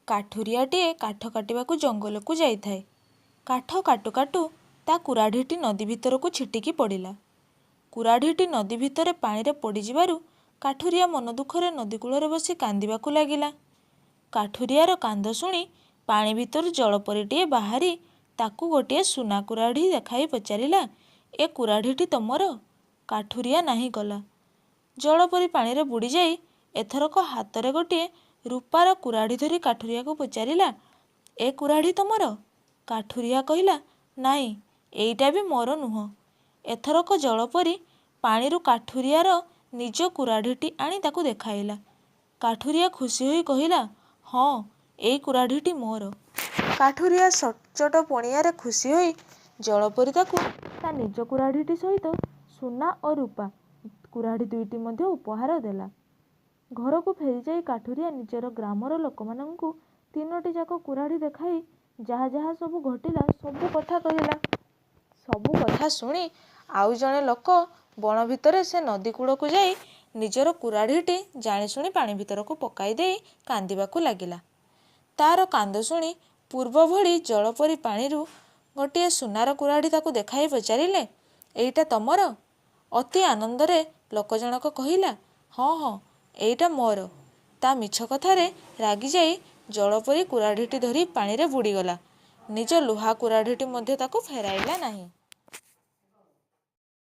କାଠୁରିଆଟିଏ କାଠ କାଟିବାକୁ ଜଙ୍ଗଲକୁ ଯାଇଥାଏ। କାଠ କାଟୁ କାଟୁ ତା କୁରାଢ଼ିଟି ନଦୀ ଭିତରକୁ ଛିଟିକି ପଡ଼ିଲା। କୁରାଢ଼ିଟି ନଦୀ ଭିତରେ ପାଣିରେ ପଡ଼ିଯିବାରୁ କାଠୁରିଆ ମନ ଦୁଃଖରେ ନଦୀ କୂଳରେ ବସି କାନ୍ଦିବାକୁ ଲାଗିଲା। କାଠୁରିଆର କାନ୍ଦ ଶୁଣି ପାଣି ଭିତରୁ ଜଳପରୀଟିଏ ବାହାରି ତାକୁ ଗୋଟିଏ ସୁନା କୁରାଢ଼ି ଦେଖାଇ ପଚାରିଲା, ଏ କୁରାଢ଼ିଟି ତମର? କାଠୁରିଆ ନାହିଁ କଲା। ଜଳପରୀ ପାଣିରେ ବୁଡ଼ିଯାଇ ଏଥରକ ହାତରେ ଗୋଟିଏ ରୂପାର କୁରାଢ଼ି ଧରି କାଠୁରିଆକୁ ପଚାରିଲା, ଏ କୁରାଢ଼ି ତମର? କାଠୁରିଆ କହିଲା, ନାଇଁ, ଏଇଟା ବି ମୋର ନୁହଁ। ଏଥରକ ଜଳପରୀ ପାଣିରୁ କାଠୁରିଆର ନିଜ କୁରାଢ଼ିଟି ଆଣି ତାକୁ ଦେଖାଇଲା। କାଠୁରିଆ ଖୁସି ହୋଇ କହିଲା, ହଁ, ଏଇ କୁରାଢ଼ିଟି ମୋର। କାଠୁରିଆ ସଚ୍ଚୋଟ ପଣିଆରେ ଖୁସି ହୋଇ ଜଳପରୀ ତାକୁ ତା ନିଜ କୁରାଢ଼ିଟି ସହିତ ସୁନା ଓ ରୂପା କୁରାଢ଼ି ଦୁଇଟି ମଧ୍ୟ ଉପହାର ଦେଲା। ଘରକୁ ଫେରିଯାଇ କାଠୁରିଆ ନିଜର ଗ୍ରାମର ଲୋକମାନଙ୍କୁ ତିନୋଟି ଯାକ କୁରାଢ଼ି ଦେଖାଇ ଯାହା ଯାହା ସବୁ ଘଟିଲା ସବୁ କଥା କହିଲା। ସବୁ କଥା ଶୁଣି ଆଉ ଜଣେ ଲୋକ ବଣ ଭିତରେ ସେ ନଦୀ କୂଳକୁ ଯାଇ ନିଜର କୁରାଢ଼ିଟି ଜାଣିଶୁଣି ପାଣି ଭିତରକୁ ପକାଇ ଦେଇ କାନ୍ଦିବାକୁ ଲାଗିଲା। ତାର କାନ୍ଦ ଶୁଣି ପୂର୍ବ ଭଳି ଜଳପରୀ ପାଣିରୁ ଗୋଟିଏ ସୁନାର କୁରାଢ଼ି ତାକୁ ଦେଖାଇ ପଚାରିଲେ, ଏଇଟା ତମର? ଅତି ଆନନ୍ଦରେ ଲୋକ ଜଣକ କହିଲା, ହଁ ହଁ, ଏଇଟା ମୋର। ତା ମିଛ କଥାରେ ରାଗିଯାଇ ଜଳପରୀ କୁରାଢ଼ିଟି ଧରି ପାଣିରେ ବୁଡ଼ିଗଲା। ନିଜ ଲୁହା କୁରାଢ଼ିଟି ମଧ୍ୟ ତାକୁ ଫେରାଇଲା ନାହିଁ।